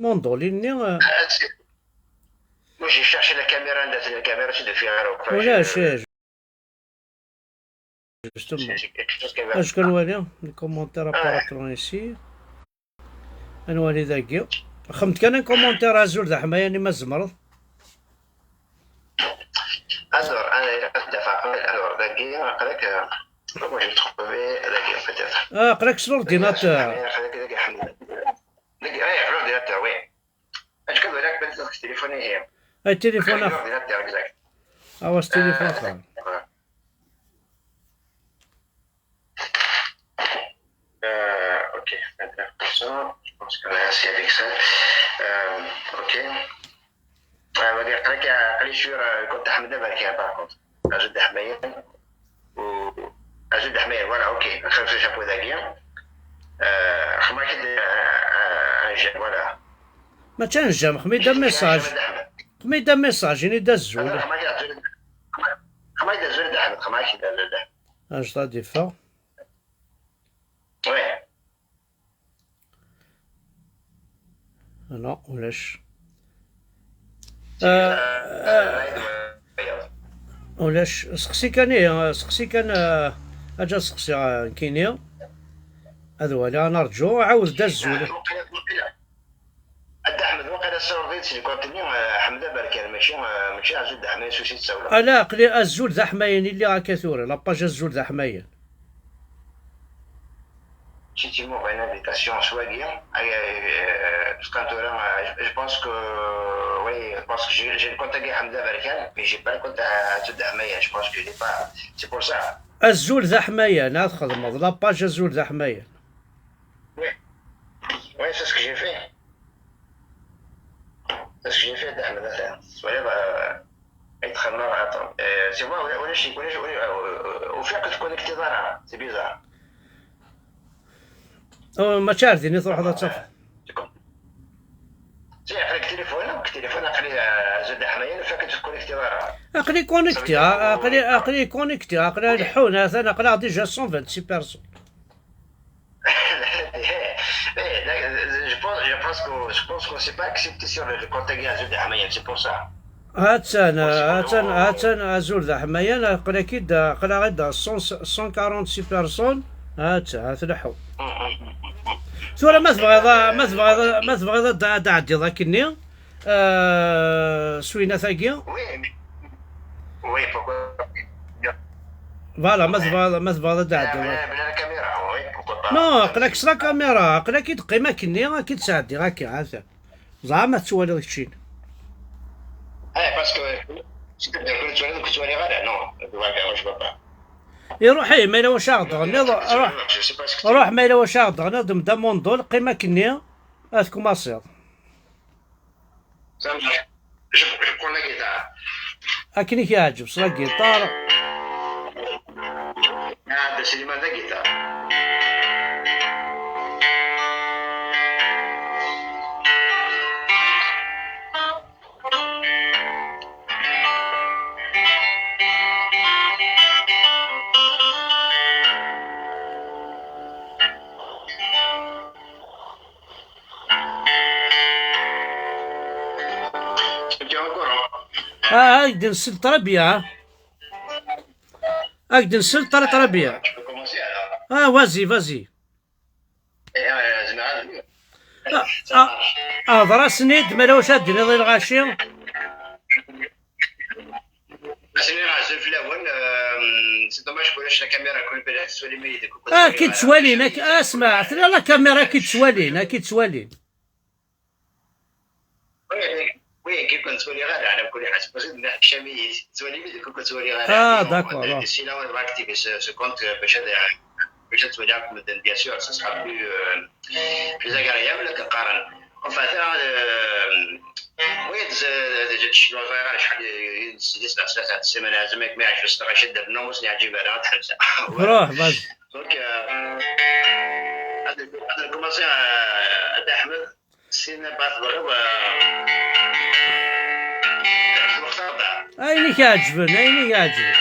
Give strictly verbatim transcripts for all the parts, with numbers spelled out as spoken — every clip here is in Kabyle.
Mondoli-nni, euh, Ah, c'est, moi, j'ai cherché la caméra, la caméra, c'est de faire, euh, ulac, euh, eh, justement. C'est, c'est quelque chose qui va. Acu kan wali, les commentaires, ah, apparaîtront ici. Ad nwali dagi. Xemt kan un commentaire, azul d aḥmayan, ma tzemreḍ. Alors, ah, alors, dagi, aql-ak, euh, moi, j'ai trouvé, dagi, peut-être. Ah, aql-ak s l'ordinateur. Dagi, aql-ak, dagi, ḥmed. Dagi, ah, l'ordinateur, oui. Acu kan wali, peut-être, téléphone, eh. Ay, téléphone, ah, l'ordinateur, exact. Ah, ouais, c'est téléphone, euh, ça. D'accord. Euh, ok, vingt-neuf pour cent, je pense qu'on est assez avec ça. Euh, ok. Euh, on va dire, aql-ak, aql-i sur, euh, le compte Ahmed Abarkan, par contre. Azul d aḥmayan. Ou, azul d aḥmayan, voilà, ok. Nxeddem chapeau dagi. Euh, comment qu'il dit, euh, euh, un j'aime, voilà. Mačči un j'aime, xdem-iyi-d un message. Xdem-iyi-d un message, ini-d azul. Comment qu'il dit, azul d aḥmayan, comment qu'il dit, azul d aḥmayan. Ajdid yeffeɣ. Ouais. Ah non, ulac. Euh, euh, ulac. Seqsi kan, eh, seqsi kan, eh, aǧa seqsi, eh, nekkini. Ad waliɣ, ad nerǧu, ɛawed-d azul. A Dda Ḥmed, waqila tessawleḍ-iyi-d si lkont-nni, eh, Ḥmed Aberkan, mačči, eh, mačči Azul d Aḥmayan, s usi tsawleḍ. Ala, aql-i Azul d Aḥmayan i lliɣ akka tura, la page Azul d Aḥmayan. Effectivement, une invitation s wagi, eh, eh, parce que tura, eh, je, je pense que, oui, je pense que j'ai, j'ai le compte à Ḥmed Aberkan, mais j'ai pas le compte à Azul d Aḥmayan, je pense que je l'ai pas, c'est pour ça. Azul d Aḥmayan, ad txedmeḍ, la page Azul d Aḥmayan. Oui. Oui, c'est ce que j'ai fait. C'est ce que j'ai fait, Ahmed, attends. Voilà, bah, être vraiment, attends. Euh, c'est moi, ولا شيء، ولا شيء، ولا، euh, au fait que tu connectes là, c'est bizarre. Oh, mačči ar din i truḥeḍ ad tafeḍ. C'est comme, c'est avec téléphone, avec téléphone, aql-i, euh, Azul d Aḥmayan, au fait que tu connectes là. Aql-i connecté, aql-i, aql-i connecté, aql-i leḥḥun, atan aql-aɣ déjà cent vingt-six personnes. Eh, eh, je pense, je pense que, je pense qu'on s'est pas accepté sur le, le compte Azul d Aḥmayan, c'est pour ça. Hattan, hattan, hattan, Azul d Aḥmayan, aql-ak-id, aql-aɣ-id cent, cent quarante-six personnes. Hatta, ha tleḥḥu. Mm, mm, mm, mm. Tura ma tebɣiḍ, ma tebɣiḍ, ma tebɣiḍ ad, ad tɛeddiḍ akkenni, euh, s winat-agi. Oui, mais, oui, pourquoi pas. Voilà, ma tebɣiḍ, ma tebɣiḍ ad tɛeddiḍ. Bla, bla la caméra, oui, pourquoi pas. Non, aql-ak s la caméra, aql-ak-id qqim akkenni, ad k-id-sɛeddiɣ akka, atan. Zeɛma ad tettwaliḍ keččin. Eh, parce que, c'est-à-dire que tu vois, tu vois les radars, non, je vois pas. Iruḥ, eh, ma yella wacu ara ɣ-d-tɣenniḍ, ruḥ, ruḥ, ma yella wacu ara ɣ-d-tɣenniḍ, d Mda Mondol, qqim akkenni, ad tkumasiḍ. Ça marche. Je, je prends la guitare. Akken i k-iɛǧeb, s la guitare. Ah, de Slimane la guitare. Ah, ad k-d-nsel très bien. Ad k-d-nsel très, très bien. Ah, vas-y, vas-y. Ah, ah, hḍer-asen-id, ma yella wacu ad d-tiniḍ i lɣaci. Ass-nni azul fell-awen, euh, c'est dommage que la caméra, que le P D F soit limité, que ah, ki ttwalin, ak-, ah, smeɛ, tella la caméra ki ttwalin, ah, ki ttwalin. Oui, oui, ki ken-ttwaliɣ ara, ɛla kulli ḥal, c'est possible, nneḥcam-iyi, ttwalin-iyi, ki ken-ttwaliɣ ara. Ah, d'accord, d'accord. Si là, on va activer ce, ce compte, euh, bac ad, bac ad ttwaliɣ akk medden, bien sûr, ce sera plus, euh, plus agréable, akken qqaren. Enfin, tura, euh, oui, d, d, d, ccna ẓriɣ ara acḥal, d, d, d, d, ssmana, azmek mi ɛejbes, neɣ acu d, d, nnumus, neɣ ɛǧib ara, ad ḥebseɣ. Ruḥ, vas-y. Donc, euh, ad, ad nkumaṣi, euh, a Dda Ḥmed, sin ma tebɣiḍ, euh, lweqt ad. Ayen i k-iɛeǧben, ayen i k-iɛeǧben.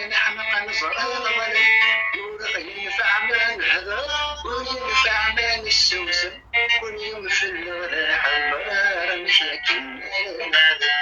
Neḥmeq neẓra ḍalem, ur yenfeɛ ma nehder, ur yenfeɛ ma nessewsem. Kul yum fell-aɣ d aḥember, amek akken ara neɛdel.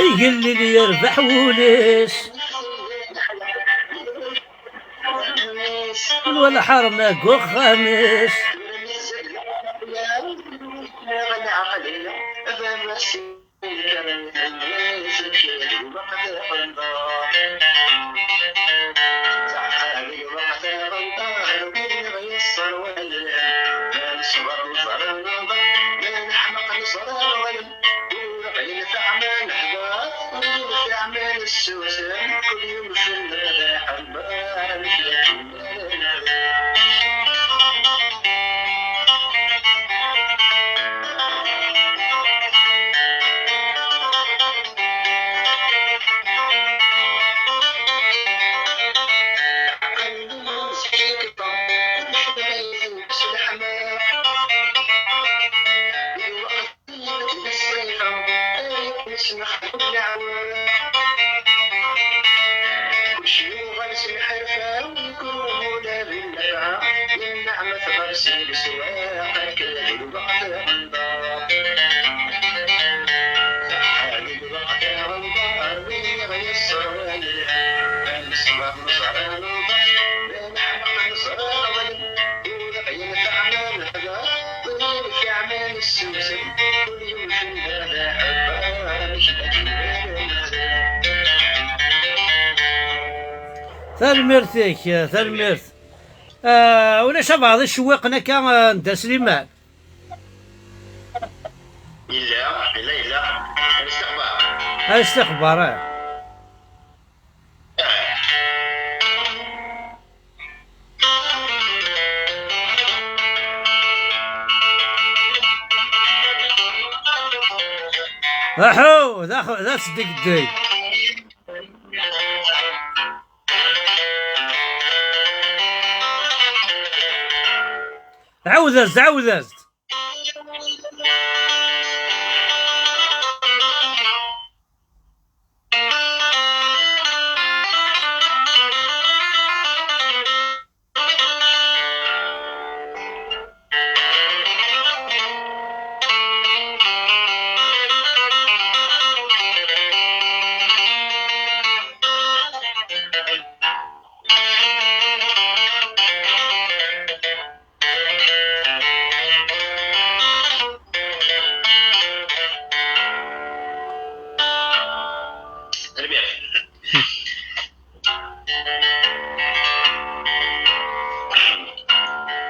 Igellil yerbeḥ wul-is. Nwala ḥerma deg uxxam-is. Tanemmirt-ik, tanemmirt. Ah, ulac abeɛḍ icewwiqen akka, ah, n Dda Sliman? Yella, yella, yella. Ad nestixbar. Ad nestixbar, ah. Aḥu, d ax-, d asdegdeg. Ɛawed-as-d, ɛawed-as-d.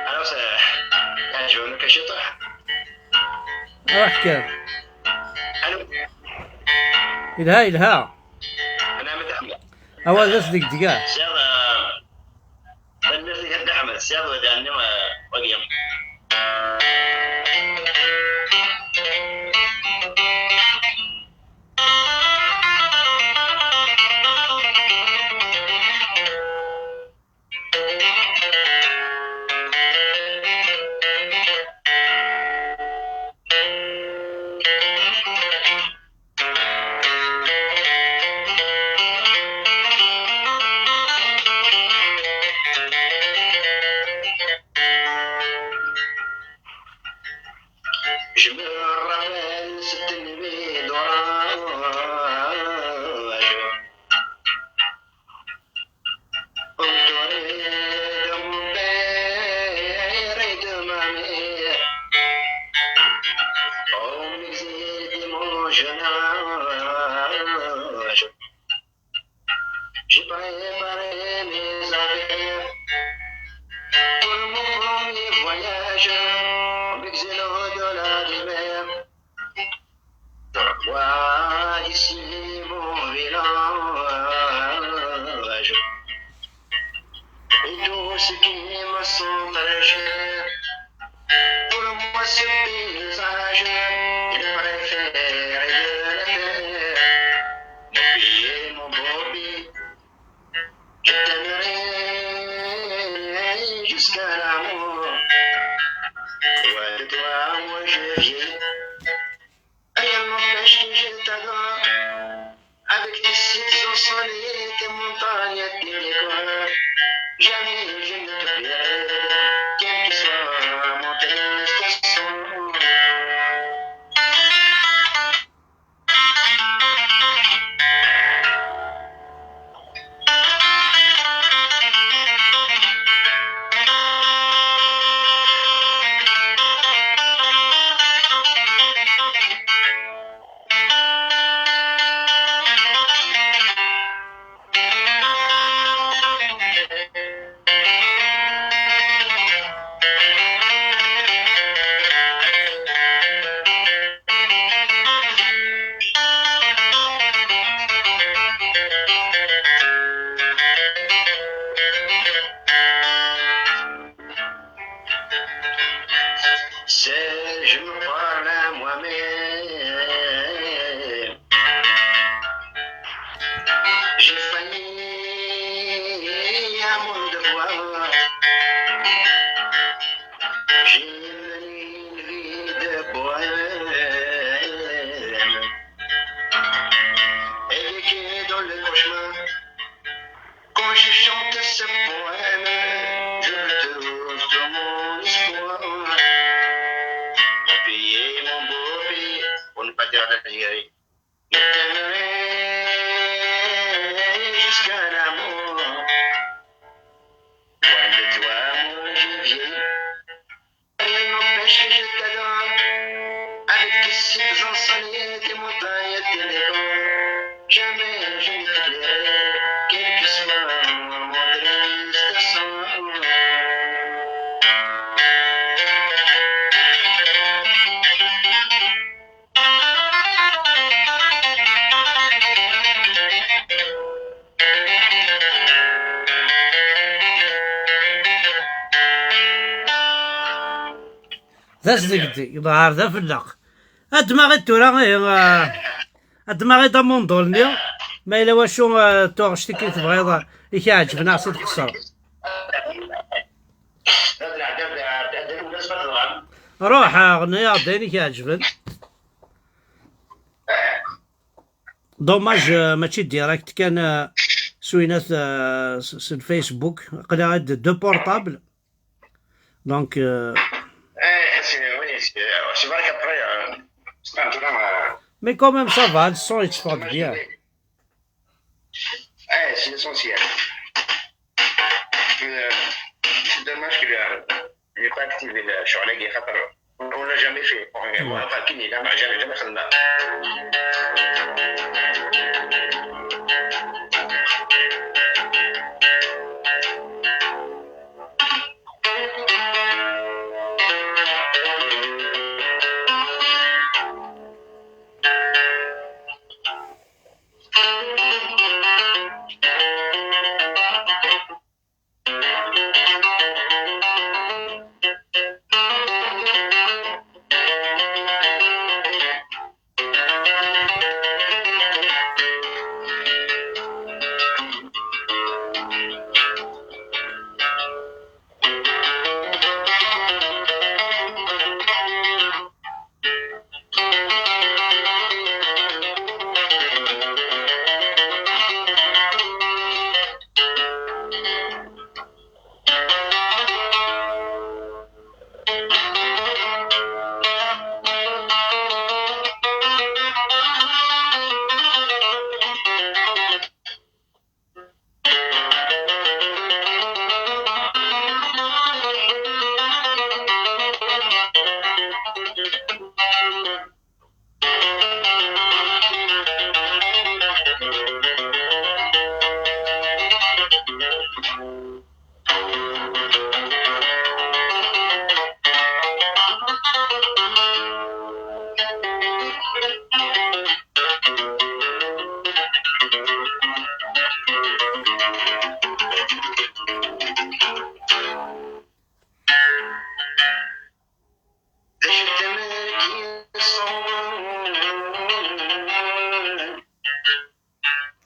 Alors, ça, ah, je vais me cacher, toi. Ruḥ kan. Allô. Yelha, yelha. Awa d asdegdeg-a. Siyaḍ, eh, tanemmirt-ik a Dda Ḥmed. Siyaḍ, d ɛni, eh, wagi. D asdegdeg, ḍher d afelleq. Ad d-maɣ-id tura, ihi, ah, ad d-maɣ-id amundul-nni. Ma yella wacu, ah, tuɣ ctik i tebɣiḍ, ah, i k-iɛeǧben, neɣ s tqeṣṣreḍ. Ruḥ, ah, ɣenni-yaɣ-d ayen i k-iɛeǧben. Dommage, euh, mačči direct kan, euh, s winat, euh, s, s Facebook. Aql-aɣ-d deux portables. Donc, euh, Eh, c'est, oui, c'est, c'est vrai qu'après, euh, c'est un drame, euh, mais quand même, ça va, le son, il se porte bien. Eh, c'est l'essentiel. Euh, c'est dommage que, euh, j'ai pas activé le, sur les guerres, on l'a jamais fait. On, on, enfin, qui n'est jamais, jamais, jamais fait.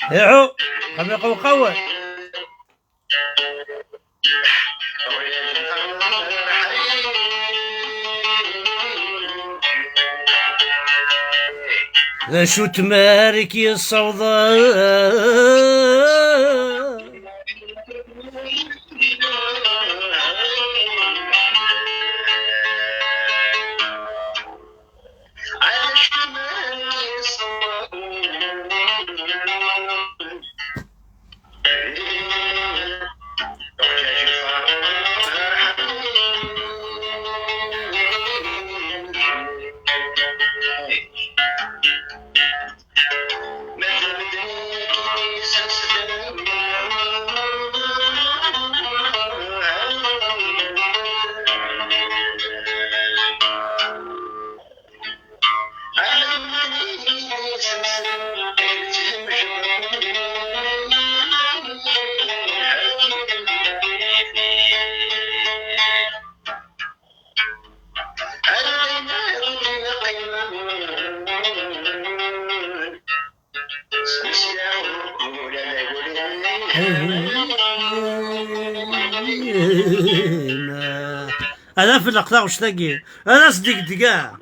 Iɛu, am iqewqawen. D acu tmara i k-yessawḍen? Ad afelleq taɣect-agi. Ad as-d-igdeg, ah.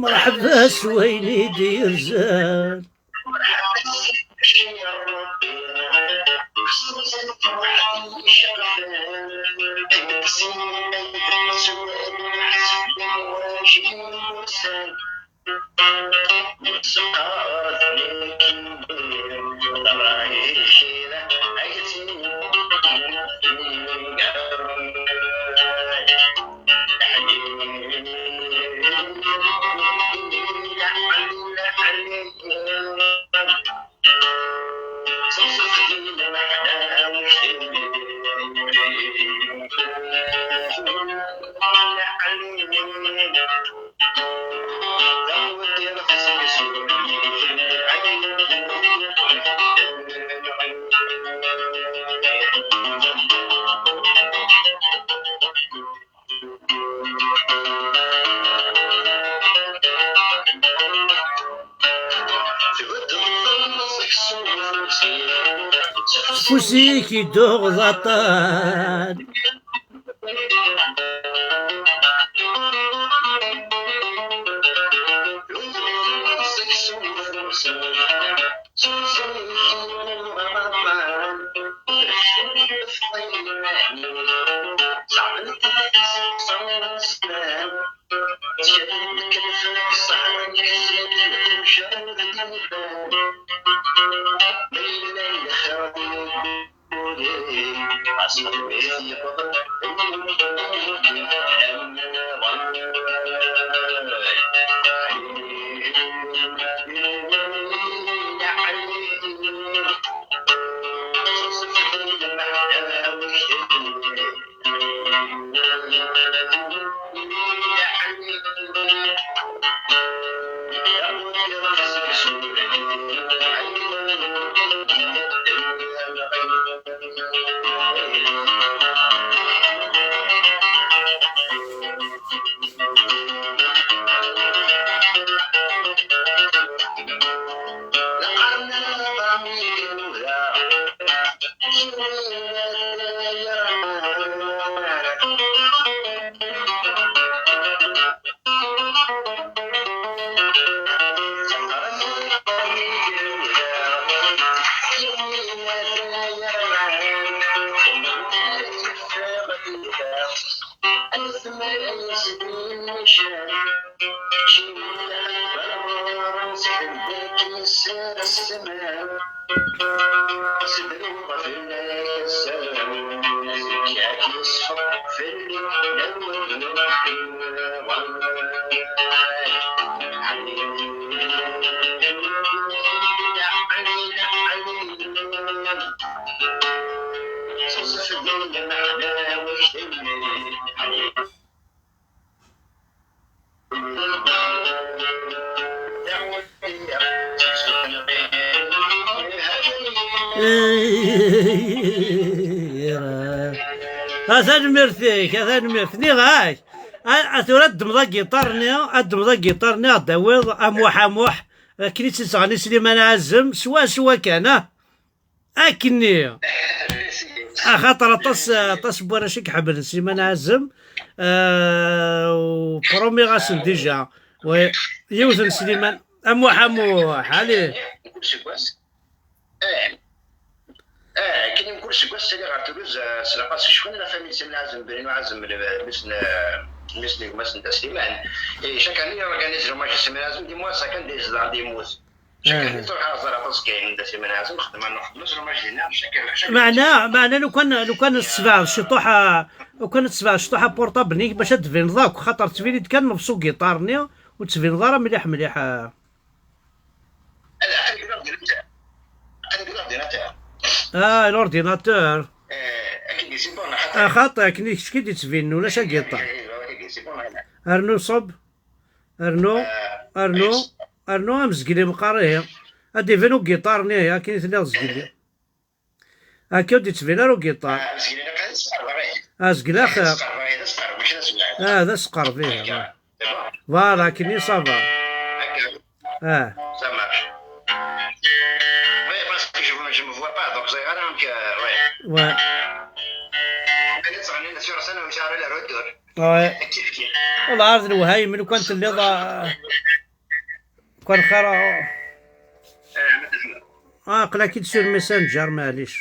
Mṛeḥba s wayen i d-yerzan. Fus-ik idduɣ d aṭan. A tanemmirt-ik, a tanemmirt. Nniɣ-ak, a, a, tura ad ddmeḍ agiṭar-nni, ad ddmeḍ agiṭar-nni, ad d-tawiḍ amuḥ, amuḥ, akken i tt-yettɣenni Sliman Ɛazem, swaswa kan, ah. Akkenni. Axaṭer aṭas, aṭas n warrac i iḥemmlen Sliman Ɛazem, euh, u promiɣ-asen déjà. Oui, yiwet n Sliman, amuḥ, amuḥ, allez. Kul seggas. Eh. Eh, akken i mkul seggas ttaliɣ ɣer Toulouse, eh, s la passe, cfan la famille Sliman Ɛazem, Bruno Ɛazem, le, mmi-s n, mmi-s n gma-s n Dda Sliman. Et chaque année, ils organisent l'hommage à Sliman Ɛazem, dis-moi, chacun des, des mots. Chaque année, truḥ ad ẓer aṭas kayen n Dda Sliman Ɛazem, xedmen, xedmen s l'hommage dinna, chaque, chaque année. Meɛna, meɛna lukan, lukan ad tesbeɛdeḍ ciṭuḥ, a, lukan ad tesbeɛdeḍ ciṭuḥ aportable-nni-k bac ad d-tbineḍ akk, xaṭer ttbin-d kan nnefs ugiṭar-nni, ur ttbineḍ ara mliḥ, mliḥ, a. Aql-i deg l'ordinateur. Aql-i deg l'ordinateur. Ah, l'ordinateur. Eh, akken i d-yessibun, axaṭer. Axaṭer, akken i kečč i d-yettbinen, ulac agiṭar. Eh, eh, akken i d-yessibun, ala. Rnu ṣub. Rnu, eh, rnu, eh, rnu amezgel imeqqar, ihi. Ad d-iban ugiṭar-nni, ihi, akken i telliḍ zgelli. Akka ur d-yettbin ara ugiṭar. Ah, amezgel ilaq ad sqerbeɣ, ihi. Azgel axir. Ad sqerbeɣ, ihi, d asqerb, mačči d asebleɛ. Ah, d asqerb, ihi. Akka. C'est bon. Voilà, akken i ça va. D'accord. Ah. Ça marche. Oui, parce que je, je me vois pas, donc ẓriɣ ara amek, euh, ouais. Ouais. Akken i ttɣennin sur scène, ur yesɛi ara le retour. Ouais. Kif kif. Wallah, ar d lewhayem, lukan telliḍ, ah, lukan xir, ah. Eh, ma tezmer. Ah, aql-ak-id sur Messenger, maɛlic.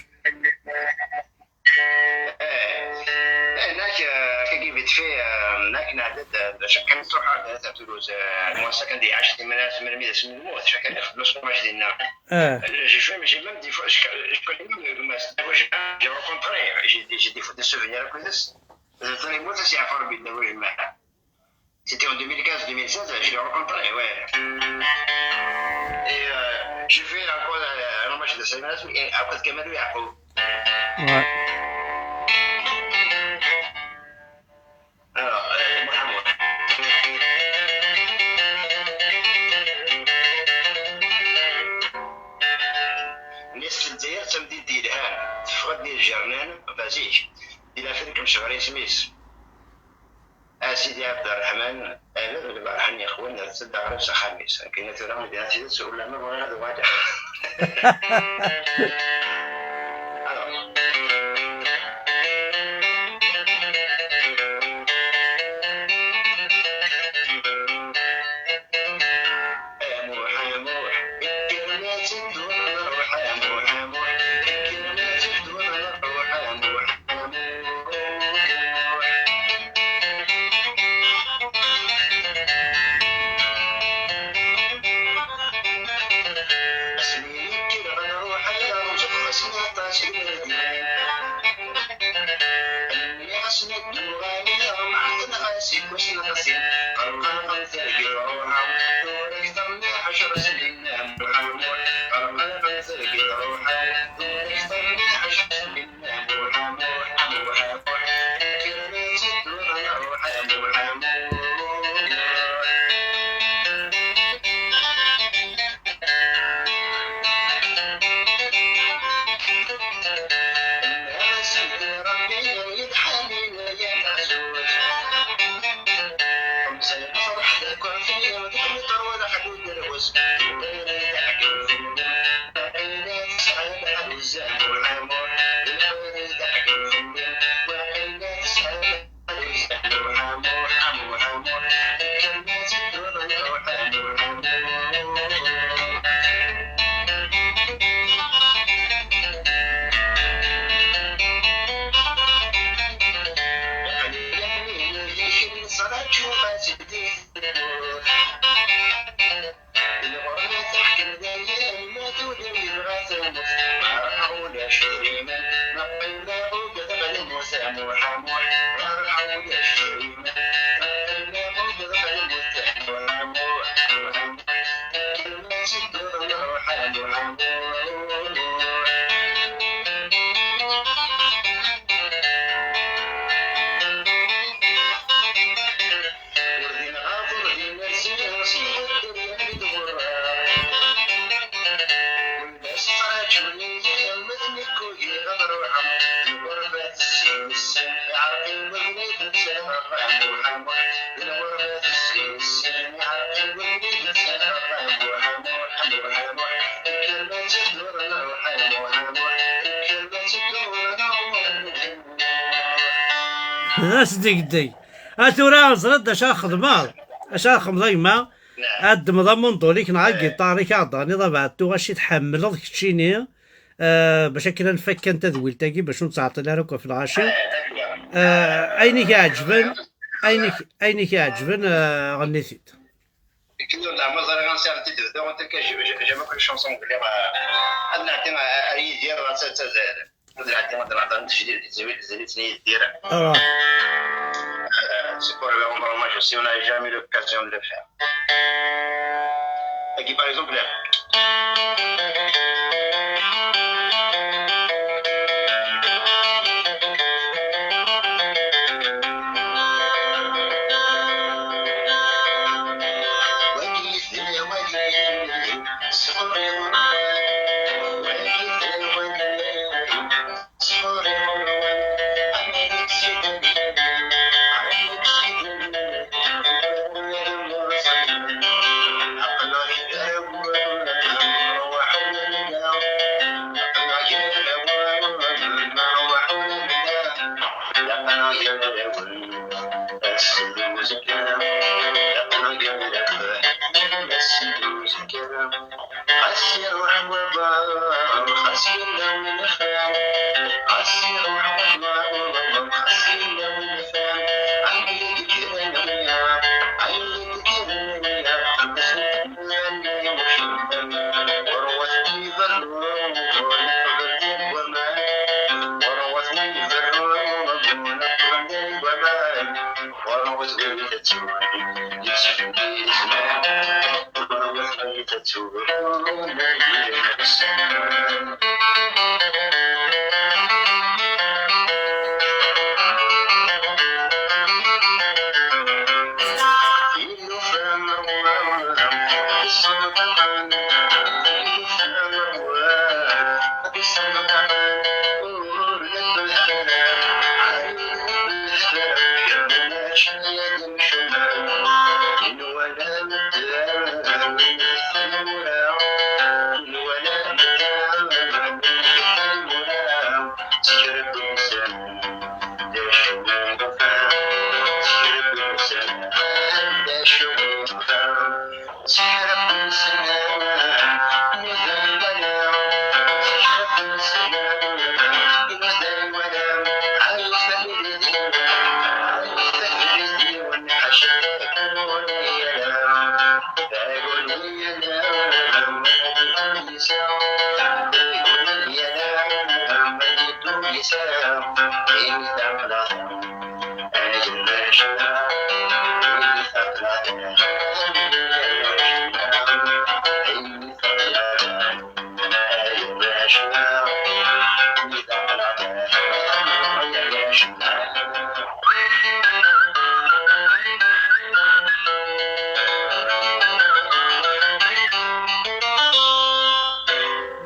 Eh, هناك، آه، كي vite fait، آه، هناك نعدد، آه، شكل تروح عند ناس تولوز، آه، المؤسسة كان دي عشر سنين، من، من مية سنين الموت، شكل يخدم شغل ماشي دينا. اه. J'ai fait, j'ai même des fois, je, je connais même le master. J'ai rencontré, j'ai des, j'ai des, des souvenirs à cause de ça. C'était en deux mille quinze deux mille seize, je l'ai rencontré, ouais. Et, euh, j'ai fait encore, euh, un hommage de Salim Nasmi et après Kamal Yacoub. Ouais. Alors, euh, Mohamed. Nnes Lezzayer d tamdint yelhan, teffeɣ-d di ljernan, enfin, zik, di l'Afrique mecɣer isem-is. A Sidi Ɛebderreḥman, a bab n lberḥan yexwan, rret-d aɣrib s axxam-is. Akken tura, mi d-nniɣ tidet, ur la ma bɣiɣ ad uɣaleɣ. Alors. A Muḥ, a Muḥ, kker ma tedduḍ nruḥ, a Muḥ, a Muḥ, kker ma tedduḍ nruḥ, a Muḥ. Asmi nekker ad nruḥ, ad nruḥ, xas aṭas iberdan. Nniɣ-asen ad d-uɣaleɣ, mɛetneɣ-as i wass n ɣasin. Qerqer ɣer tergit ruḥeɣ, ur ak-terniḥ ɛecr snin, a Muḥ, a Muḥ. Qerqer ɣer tergit ruḥeɣ, ur ak-terniḥ ɛecr snin. Lɣerba teḥkem dayen, ma tuli yebɣa tamut. Ɣer ulac idrimen, ma qqimeɣ ugadeɣ lmut, a Muḥ, a Muḥ. Ɣer ulac idrimen, ma qqimeɣ ugadeɣ lmut, a Muḥ, a Muḥ, a Muḥ. Kker ma tedduḍ nruḥ, a Muḥ, a Muḥ. Ur din ɣaḍ, ur din rziɣ, si wadden i d-ɣurreɣ. Ulmas ttraǧun-iyi, ma d nekk ugiɣ ad ruḥeɣ. Lɣerba tessin-sen, iɛreq-iyi win i d-ttaɣeɣ. Ḥamu, ḥamu, lɣerba tessin-sen, iɛreq-iyi win i d-ttaɣeɣ. Ḥamu, ḥamu, ḥamu, ḥamu, kker ma tedduḍ nruḥ. Ḥamu, ḥamu, kker ma tedduḍ nruḥ. D asdegdeg. A tura ẓriḍ d acu ara xedmeḍ? Acu ara xedmeḍ a gma? Ad ddmeḍ amundul-ik neɣ agiṭar-ik, ad aɣ-d-tiniḍ abeɛṭu acu i tḥemmleḍ keččini, eh, bac akken ad nfak kan tadwilt-agi, bac ur nettɛeṭṭil ara akk ɣef lɣaci. Eh, ayen i k-iɛeǧben, ayen i k-, ayen i k-iɛeǧben, eh, ɣenni-t-id. Akken ur leɛmer ẓriɣ ansi ara tt-id-bduɣ, en tout cas, j'ai, j'ai, j'aime beaucoup les chansons anglaises. Ad nɛeddi ar Yidir, ad tt-, ad tt-, ad nɛeddi ad nehder n tejdid, tezwil, tezlit n Yidir. Ah. Euh, c'est pour lui rendre hommage aussi, on n'a jamais eu l'occasion de le faire. Tagi, par exemple, là. Ɣas iruḥ wabɛaḍ, ɣas yella win ixlan. Ɣas iruḥ wabɛaḍ, ɣas yella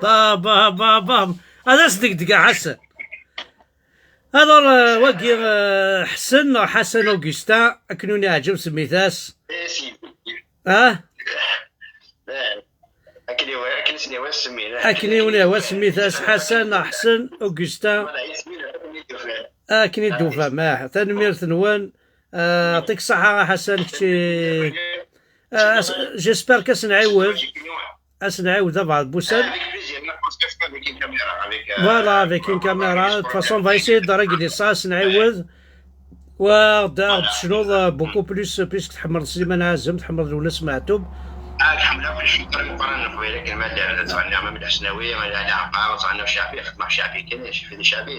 Bam, bam, bam, bam. Ad as-degdeg a Ḥasan. Alors, euh, wagi, euh, Ḥsen, Ḥasan Augustin, akken ur neɛǧeb semmit-as. Ah? Akken i wen-, akken i sen-ihwa semmit. Akken i wen-ihwa semmit-as, Ḥasan, Ḥsen, Augustin. Voilà, isem-inu akken i d-ufan. Akken i d-ufan, ah, tanemmirt-nwen. Ah, yɛṭik ṣṣeḥḥa a Ḥasan, kečči. Ah, as-, j'espère qu'as-nɛiwed. As-nɛiwed abeɛḍ n wussan. Avec plaisir, n'importe quelle fois avec une caméra, avec, euh, voilà, avec une caméra. De toute façon, on va essayer de régler ça, as-nɛiwed. Wa, ad d-, ad d-tecnuḍ, euh, beaucoup plus, puisque tḥemmleḍ Sliman Ɛazem, tḥemmleḍ Lwennas Meɛtub. Ah, tḥemmleḍ akk les chanteurs imeqqranen n Leqbayel, akken ma llan, ad ttɣenniɣ Mamed Ḥesnawi, Lɛali Ɛeqqar, ad ttɣenniɣ ceɛbi, xedmeɣ ceɛbi kan, je fais des ceɛbi.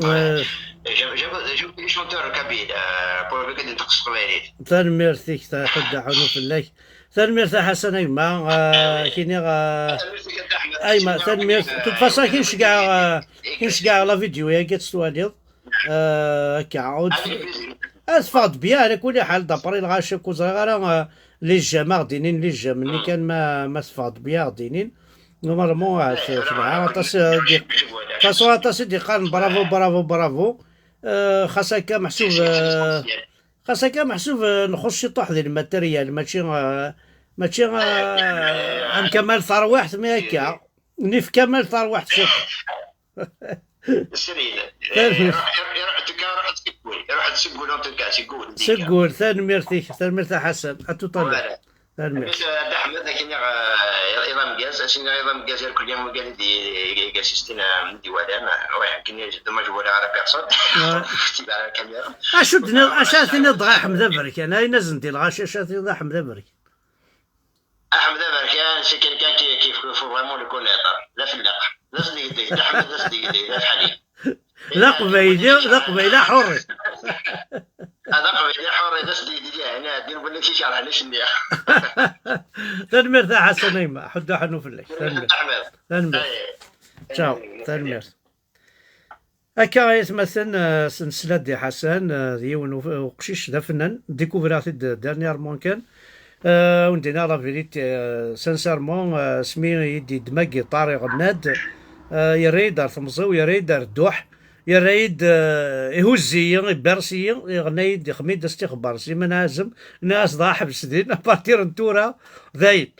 Euh, j'aime, j'aime, j'aime les chanteurs kabyles, euh, pour le week-end n teqbaylit. Tanemmirt-ik, ḥuddeɣ ḥunu fell-ak. Tanemmirt a Ḥasan, a gma, euh, kini, euh, a gma, tanemmirt. De toute façon, akken ceggɛeɣ, euh, akken ceggɛeɣ la vidéo-agi ad tt-twaliḍ. Euh, akka, ur d-, ad teffeɣ-d bien, ala kulli ḥal, d'après lɣaci, ur ẓriɣ ara, euh, les j'aime, ad ɣ-d-inin les j'aime-nni kan ma, ma teffeɣ-d bien, ad ɣ-d-inin. Normalement, euh, c-, cebḥa, aṭas, euh, di-, de toute façon, aṭas i d-yeqqaren bravo, bravo, bravo. Euh, xas akka meḥsub, euh, xas akka meḥsub, euh, nxuṣṣ ciṭuḥ di lmateryal, mačči, euh, mačči, euh, am Kamal Tarwiḥt, mais akka. Nif Kamal Tarwiḥt ciṭuḥ. Srid. Tanemmirt. Eh, iruḥ, iruḥ, iruḥ, en tout cas, iruḥ-d seg wul, iruḥ-d seg wul, en tout cas, seg wul. Seg wul, tanemmirt-ik, tanemmirt a Ḥasan. À tout à l'heure. Voilà. Tanemmirt. Bes, eh, Dda Ḥmed, akken iɣ, eh, iḍ ameggaz, ass-nni iḍ ameggaz, irkelli wigad i d-, i, i, i d-yessistin, eh, mi d-iwalan, eh, ouais, akken i, dommage, ur walaɣ ara personne. Ah. Kti bɛa la caméra. Acu d-tiniḍ, acu ara tiniḍ dɣa a Ḥmed Aberkan? Ayen asen-d-ilɣac, acu ara tiniḍ a Ḥmed Aberkan? Aḥmed Aberkan, c'est quelqu'un qui, qui faut, faut vraiment le connaître. D afelleq. D asdegdeg. Dda Ḥmed d asdegdeg, d afeḥli. D aqbayli, d aqbayli aḥurri. Ah, d aqbayli aḥurri, d asdegdeg, yeɛni, din wala kikerhen acenni. Tanemmirt a Ḥasan, a gma. Ḥuddu ḥannu fell-ak. Tanemmirt. Aḥmed. Tanemmirt. Aye. Ciao. Tanemmirt. Akka ay atmaten, eh, s-, nesla-d i Ḥasan, eh, d yiwen u-, uqcic d afennan, découvriɣ-t-id dernièrement kan. Eh, wen-d-iniɣ la vérité, eh, sincèrement, eh, asmi i d-yeddem agiṭar iɣenna-d, eh, yerra-yi-d ar temẓi-w, yerra-yi-d ar dduḥ, yerra-yi-d, eh, ihuzz-iyi, ibbers-iyi, iɣenna-yi-d, ixdem-iyi-d astixebbar Sliman Ɛazem, nniɣ-as dɣa ḥbes din, à partir n tura, dayen.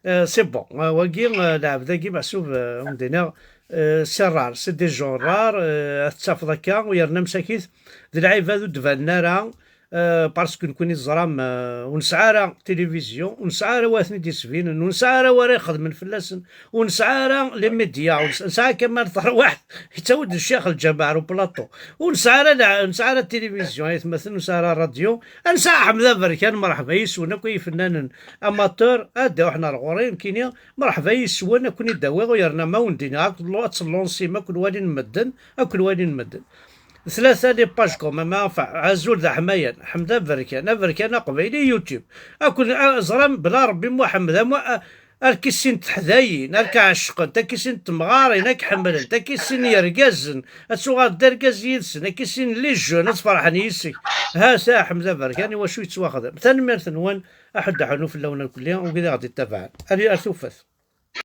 Euh, c'est bon. Euh, wagi, euh, lɛebd-agi meḥsub, euh, ur d-iniɣ, euh, c'est rare, c'est des gens rares, euh, ad tettafeḍ akka, u yerna msakit, d lɛibad ur d-banen ara, euh, parce que nekkni teẓram, euh, ur nesɛi ara tilivizyu, ur nesɛi ara wa ten-id-isbinen, ur nesɛi ara wa ara ixedmen fell-asen, ur nesɛi ara les médias, ur nesɛi, nesɛa Kamal Tarwiḥt, yettawi-d ccix lǧameɛ ar uplaṭu, ur nesɛi ara la-, ur nesɛi ara tilivizyu, ay atmaten, ur nesɛi ara ṛadyu, ad nesɛi Ḥmed Aberkan, merḥba yes-wen akk ay ifennanen, amateur, ad d-iruḥen ar ɣur-i, nekkini, merḥba yes-wen, ad ken-id-awiɣ, u yerna ma wen-d-iniɣ, ad ken-, ad tellunsim, ad ken-walin medden, ad ken-walin medden. ثلاثة les pages quand même, enfin, azul d aḥmayan, Ḥmed Aberkan, Aberkan Aqbayli, YouTube. Akun, a-, ẓram bla Rebbi Muḥemmed, am-, a-, ar k-issin teḥdayin, ar k-ɛecqent, ar k-issin temɣarin, ar k-ḥemmlent, ar k-issin yergazen, ad tuɣaleḍ d argaz yid-sen, ar k-issin les jeunes, ad ferḥen yis-k. Ha-t-a Ḥmed Aberkan, iwacu yettwaxdam. Tanemmirt-nwen, aḥuddu aḥunnu fell-awen irkelli, wid i ɣ-d-ittabaɛen. Ar, ar tufat.